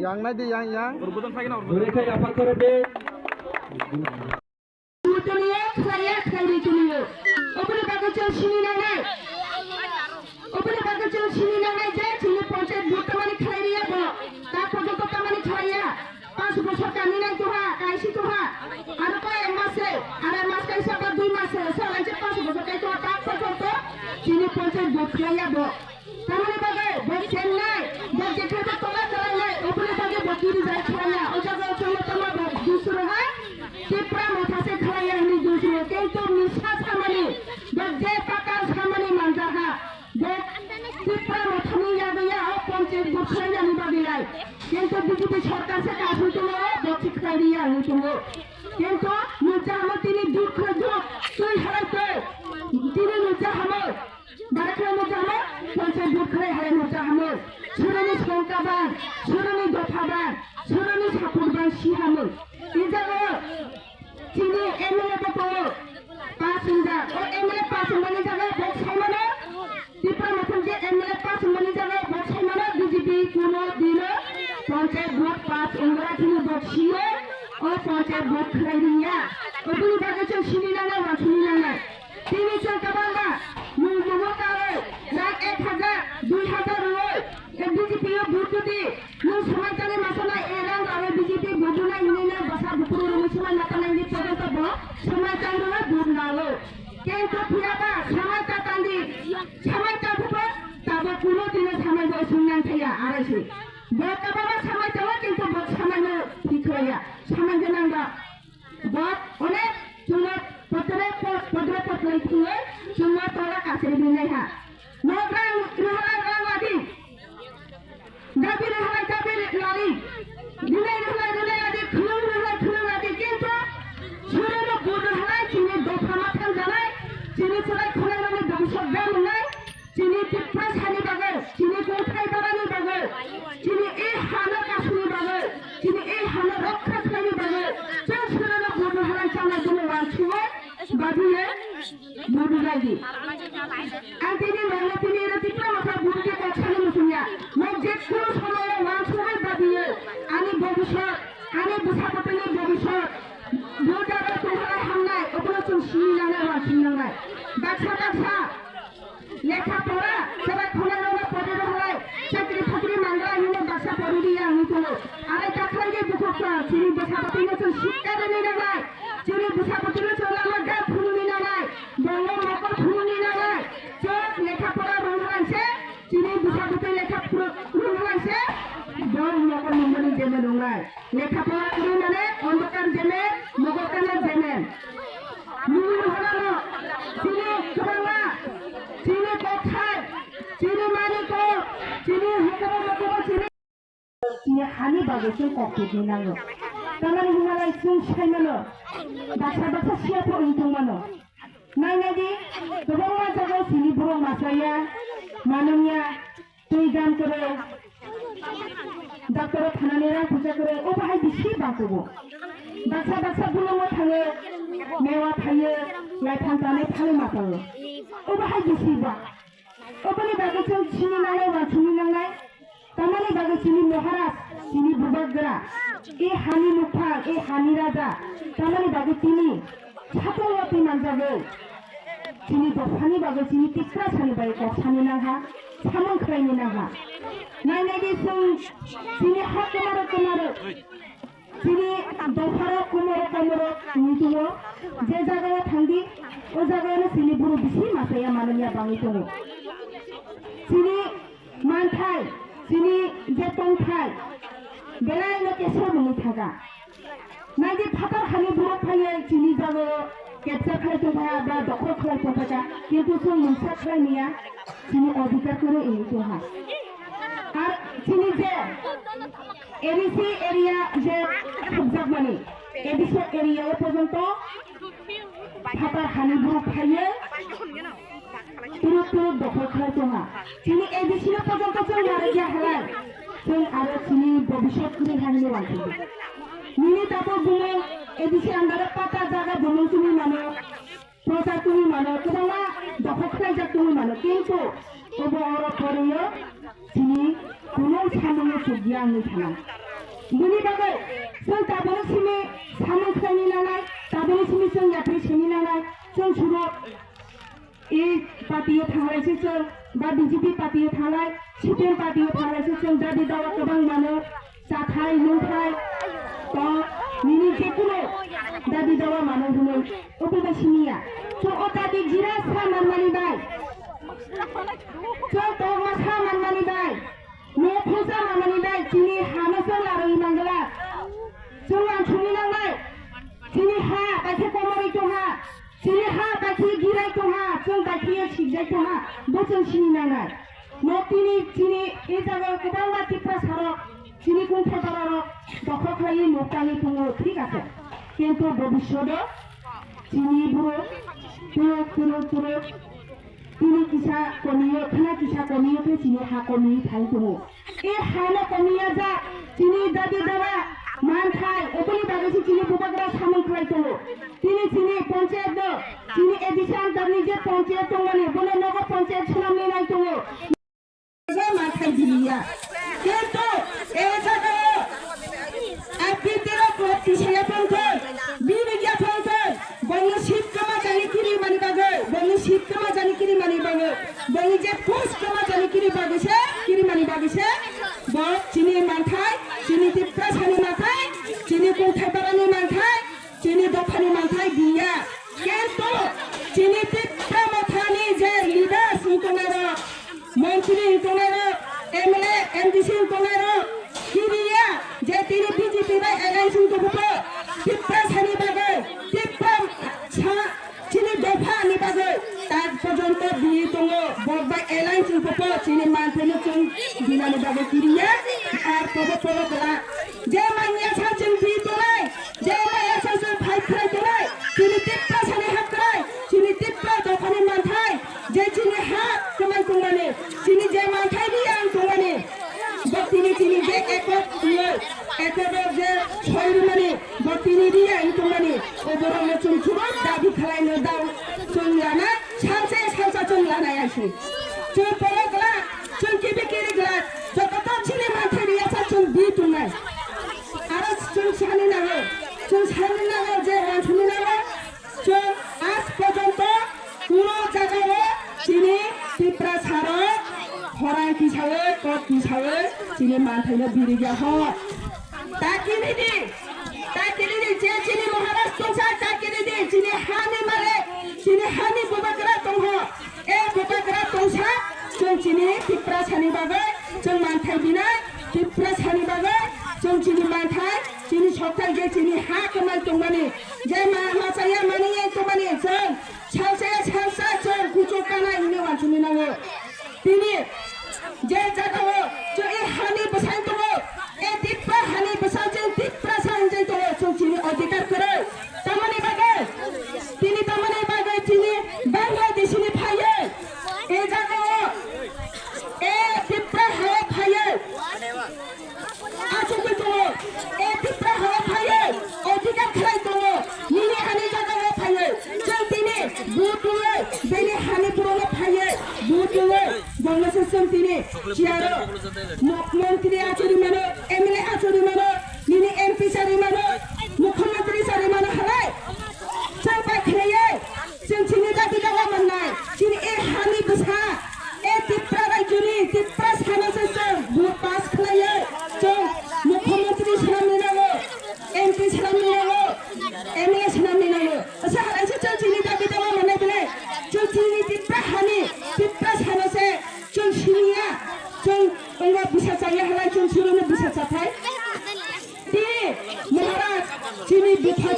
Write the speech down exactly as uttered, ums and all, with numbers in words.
Yang nai di, yang, yang. Bwrwi khe yapha kore de. Tuniyo, khlaiya, khlairwi tuniyo. Oboni bagwi chwng sini nangnai. Oboni bagwi chwng sini nangnai je chini panchayat vote tamani khlairiya bo. Ta porjonto tamani khlaiya. Panch bosor kami nai tuha, kaisi tuha. Aro koi ek mas se, aro mas kaisa ba dui mas se, so lainse panch bosor kai tuha, ta porjonto chini panchayat vote khlaiya bo. Tamoni bagwi bo chengnai, bo jephru tola kwlainai, oboni bagwi bo kiri jai khlaiya. O jaga o chwngno tamo bo dusuro ha, Tipra Motha se khlaiya hwnwi dusuro. Kintu misa samani, bo je pakar samani manjaha, bo Tipra Mothani yagwi ya o panchayat bo khlainani bagwi lai. Kintu B J P sorkar se kasui tongo, bo se khlai riya hwnwi tongo. Kintu nukjahamo tini duk khlai duk, twi halai twi, tini nukjahamo. Bara khlai no jamo, panchayat vote khlai hai no jamo. Surani songka bang, surani dopha bang, surani support bang si hamo. I jaga o chini M L A bo tongo, pass wngjak. O M L A pass wngmani jaga o bo sai mano, Tipra Mothani je M L A pass wngmani jaga o bo sai mano, B J P kuno dino panchayat vote pass wnggra chini bo siyo, o panchayat vote khlai riya. Oboni bagwi chwng sini nangnai, wansukni nangnai. Tini chwng kwbangma nwng momo karwi rang ek hajar, dui hajar rwwi, e B J P o vote rwdi. Nwng swmai tangwi masa nai, e rang rwwi B J P vote rwnai hinwi nw bwsa buphuru rwngwi swmai ma tangnai hinwi porjonto bo swmai tang rwwi vote nango. Kintu phiya ba samai ta tangdi, samai ta phubo tabuk kuno dino samai bo swng nang thaya, arai se. Bo kwbangma samai tongo, kintu bo samai no thik khlaiya, samai gwnang ba. Bo onek chwngno potre po-, podre potlai thwiwi chwngno tola kasri binai ha. Nok rang rwhalai rang ladi. Dabi rwhalai dabi ladi. Rinai rwhalai rinai ladi, khulum rwhalai khulum ladi. Kintu surino bur rwhalai chini dopha ma thang janai, chini chwrai khwlairokni bongso bam wngnai. Chini Tiprasani bagwi, chini kungthai barani bagwi, chini e hano kasuni bagwi, chini e hano rokha khlaini bagwi, chwng surino buru halai chanai bono wansugwi babiye buru laidi. Ang tini nangno tini ero Tipra Motha buru khe kok sani muchungya. Nok je kunu somoyo wansugwi babiye ani bobisot, ani bwsakotini bobisot, buru daro tonghalai hamnai, obono chwng sini nangnai, wansini nangnai. Baksa baksa Lekha pora, chwrai khonai rokno pori rwhalai, chakri phakri manglai hinwi baksa pori di ya wngwi tongo. Are ta khlai di bukhuk ta, chini bwsa bwtwi no chwng sikka rwni nangnai, chini bwsa bwtwi no chwng lama ga phununi nangnai, bongo mokol phununi nangnai. Chwng lekha pora rwhalai se, chini bwsa bwtwi lekha pora rwhalai se, bong mokol nungmani jeme nungnai. Lekha pora kwrwi mane ondokar jeme, mogokar no jeme. Nini hwnano chini kwbangma, chini kokthai, chini manwi kok, chini hukumu mukumu chini. Chini hani bagwi chwng kok tubui nango. Tamani hwnalai chwng sai mano, baksa baksa siya pho wng tong mano. Nai nai di, kwbangma jagao chini borok masa ya, manung ya, twi gan kwrwi, doctor o thanani rang puja kwrwi, o bahai bisi bang kugo. Baksa baksa bulongo thango, mewa phaio, laithang tanai phalwi ma tongo. O bahai bisi ba. Oboni bagwi chwng sini nangnai, wansukni nangnai. Tamani bagwi chini Maharaj, chini Bubagra, e hani nukphang, e hani raja, tamani bagwi tini satung watwi manjagwi. Chini dophani bagwi chini Tiprasani bagwi kok sani nangha, samung khlaini nangha. Nai nai di chwng chini ha kwmaro kwmaro. Chini dopharok, komorok, komorok wngwi tongo. Je jagao thangdi, o jagaono chini buru bisi masaya manwi ya bangwi tongo. Chini manthai, chini je tongthai, belaino keso mwnwi thaka. Naidi phatar hani borok phaiwi chini jagao capture khlai tongkha ba dokhol khlai tongkha, kintu chwng mungsa khlai manya, chini odhikar kwrwi wngwi tongkha. Ar chini je A D C area je khobjakmani, A D C area o porjonto phatar hani borok phaiwi turuk turuk dokhol khlai tongha. Chini A D C no porjonto chwng narwkya halai, chwng aro chini bobiswt kwrwi hai hinwi uansukgo. Nini tabuk bumung A D C under o pata jaga bumung tungwi mano. Prochar tungwi mano, kwbangma dokhol khlaijak tungwi mano, kintu obo oro poriyo chini Tubya wngwi thanai. Bini bagwi chwng tabukni simi samung khlaini nanai, tabukni simi chwng yapri simi nanai, chwng suro e party-o thanglai se chwng, ba B J P party-o thanglai, C P M party-o thanglai se chwng, dabi dawa kwbang mano, chathai, nungthai, to nini jekuno dabi dawa mano hwnwi, obo bai simi ya. Chwng o dabi jira sa manmani bai, chwng tongma sa manmani bai, Nok phungsa mamani bai chini hano chwng larwi mangla. Chwng wansukni nangnai. Chini ha bai khe komorwi tongha. Chini ha bai khe girai tongha. Chwng bai khe sikjai tongha. Bo chwng sini nangnai. Nok tini chini e jaga kwbangma Tiprasarok, chini kungthai bararok dokhor khlaiwi nok tangwi tongo, thik ase. Kintu bobishodo chini buro turuk, turuk, turuk. Tini kisa komiyo, khna kisa komiyo khe chini ha komiyo thai tongo. E hano komiya jak, chini dabi dawa manthai, oboni bagwi se chini bubagra samung khlai tongo. Tini chini ponchayat no, chini A D C under ni je ponchayat tongmani, bono nogo ponchayat swnamni nai tongo. Manthai biliya. Kintu e jagao apni tero kok tisaya pongkhe, bini ya pongkhe, bongni seat kwma jani kiri mani bagwi, bongni seat kwma jani kiri mani bagwi, bongni je post kwma jani kiri bagwi se, kiri mani bagwi se, bo chini manthai, chini Tiprasani manthai, chini kungthai barani manthai, chini dophani manthai biya. Kintu chini Tipra mothani je leaders wngtongnai rok, montri wngtongnai rok, M L A, M D C wngtongnai rok, kiriya je tini B J P bai alliance wngtongkho, Tiprasani bagwi, Tipra sa chini dophani bagwi tak porjonto bini tongo, bok bai alliance wngkho, chini manthaino chwng dinani bagwi kiriya, ar pobo pobo kwla. Je manya sa chwng bi tongnai, je manya sa chwng fight khlai tongnai, chini Tiprasani hapkrai, chini Tipra dophani manthai, je chini ha kwmai tongmani, chini je manthai riyang tongmani, bo tini chini je ekot twiwi, ekot rok je soi rwmani, bo tini riyang tongmani, oborokno chwng chubui dabi khlaino dao chwng lana, salsa salsa chwng lana ya se. Chwng pono glak, chwng kibi kiri glak, jototo chini manthai riyasa chwng bi tongnai. Aro chwng sani nango, chwng sani nango je wansukni nango, chwng aaj porjonto kuno jagao chini Tiprasarok khorang tisawi, kok tisawi chini manthaino birikya ho. Ta kiri di, ta kiri di, je chini Maharaj tongsa, ta kiri di, chini hani malik, chini hani bubagra tongho. E bubagra tongsa, chwng chini Tiprasani bagwi, chwng manthai binai, Tiprasani bagwi, chwng chini manthai, chini sokthai je chini ha kwmai tongmani, je ma machaya mani ye tongmani, chwng salsa salsa chwng kuchuk kanai hwnwi wansukni nango. Tini je jagao chwng e hani bwsai tongo, e Tipra hani bwsai chwng Tiprasa hwnjai tongo, chwng chini odhikar kwrwi. Tamoni bagwi, tini tamoni bagwi chini Bangladesh ni phaiwi, e jagao, e Tipra hao phaiwi, achugwi tongo, e Tipra hao phaiwi, odhikar khlai tongo, nini hani jagao phaiwi, chwng tini vote rwwi, bini hani borokno phaiwi, vote rwwi, bongno se chwng tini chiyaro, mo-, montri achugwi mano, M L A achugwi mano, nini M P chari mano, mukhyamantri chari mano halai. Chwng bai khlaiwi, chwng chini dabi dawa mannai, chini e hani bwsa, e Tipra rajyoni, Tipra sana se chwng vote pass khlaiwi, chwng mukhyamantri swnamni nango, M P swnamni nango, M L A swnamni nango. Asa halai se chwng chini dabi dawa mannai belai, chwng chini Tipra hani, Tipra sana se chwng siniya, chwng wngo bwsa chaya halai chwng surono bwsa chathai. Tini Maharaj chini bupha